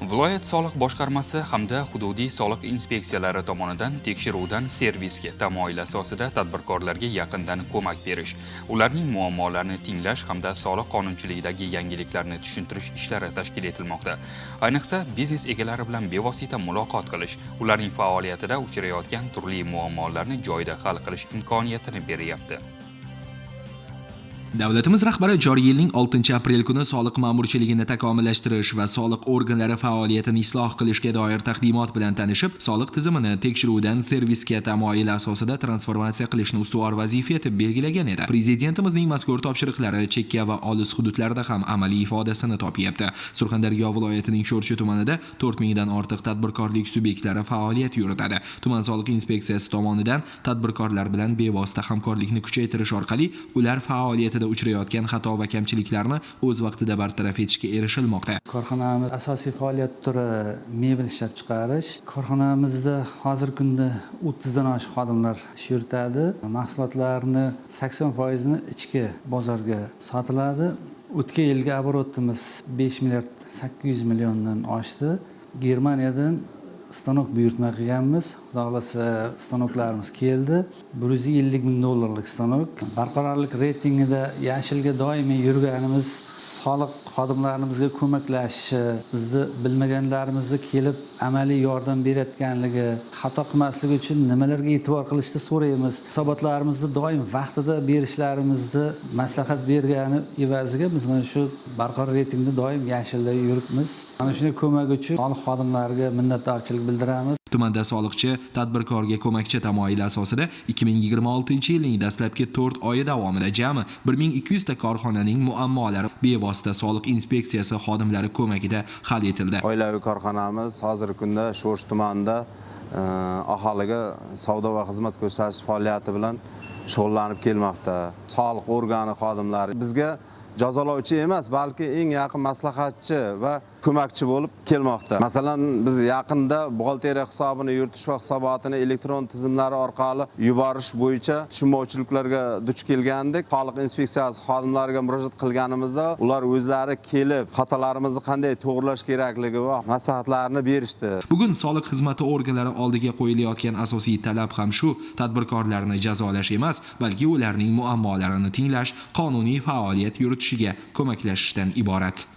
Viloyat soliq boshqarmasi hamda hududiy soliq inspeksiyalari tomonidan tekshiruvdan servisga tamoyil asosida tadbirkorlarga yaqindan ko'mak berish, ularning muammolarini tinglash hamda soliq qonunchiligidagi yangiliklarni tushuntirish ishlari tashkil etilmoqda. Ayniqsa, biznes egalari bilan bevosita muloqot qilish, ularning faoliyatida uchrayotgan turli muammolarni joyida hal qilish imkoniyatini beryapti. Davlatimiz rahbari joriy yilning 6-aprel kuni soliq ma'murchiligini takomillashtirish va soliq organlari faoliyatini isloh qilishga doir taqdimot bilan tanishib, soliq tizimini tekshiruvdan servisga tamoyil asosida transformatsiya qilishni ustuvor vazifa etib belgilagan edi. Prezidentimizning mazkur topshiriqlari chekka va olis hududlarda ham amaliy ifodasini topyapti. Surxondaryo viloyatining Sho'rchi tumanida 4000 dan ortiq tadbirkorlik subyektlari faoliyat yuritadi. Tuman soliq inspeksiyasi tomonidan tadbirkorlar bilan bevosita hamkorlikni kuchaytirish orqali ular faoliyatida uchrayotgan xato va kamchiliklarni o'z vaqtida bartaraf etishga erishilmoqda. Korxonamiz asosiy faoliyat turi mebel ishlab chiqarish. Korxonamizda hozirgi kunda 30 dan oshiq xodimlar ish yuritadi. Mahsulotlarni 80%ini ichki bozorga sotiladi. O'tgan yilgi оборот imiz 5 milliard 800 milliondan oshdi. Germaniyadan stanok buyurtma qilganmiz. Xudo xohlasa, stanoklarimiz keldi. 150 ming dollarlik stanok. Barqarorlik reytingida yashilga doimiy yurganimiz, soliq xodimlarimizga ko'maklashishi, bizni bilmaganlarimizni kelib amaliy yordam berayotganligi, xato qilmaslik uchun nimalarga e'tibor qilishni so'raymiz. Hisobotlarimizni doim vaqtida berishlarimizni maslahat bergani evaziga biz mana shu barqaror reytingda doim yashilda yuribmiz. Mana shunday ko'mak uchun soliq xodimlariga minnatdorchilik bildiramiz. Tumanda soliqchi tadbirkorga ko'makchi tamoyili asosida 2026-yilning dastlabki 4 oyi davomida jami 1200 ta korxonaning muammolari bevosita soliq inspeksiyasi xodimlari ko'magida hal etildi. Oilaviy korxonamiz hozirgi kunda Sho'rchi tumanida aholiga savdo va xizmat ko'rsatish faoliyati bilan shug'ullanib kelmoqda. Soliq organi xodimlari bizga jazolovchi emas, balki eng yaqin maslahatchi va ko'makchi bo'lib kelmoqda. Masalan, biz yaqinda buxgalteriya hisobini yuritish va hisobotini elektron tizimlari orqali yuborish bo'yicha tushunmovchiliklarga duch kelgandik. Soliq inspeksiyasi xodimlariga murojaat qilganimizda ular o'zlari kelib xatolarimizni qanday to'g'irlash kerakligi va maslahatlarni berishdi. Bugun soliq xizmati organlari oldiga qo'yilayotgan asosiy talab ham shu: tadbirkorlarni jazolash emas, balki ularning muammolarini tinglash, qonuniy faoliyat yuritishiga ko'maklashishdan iborat.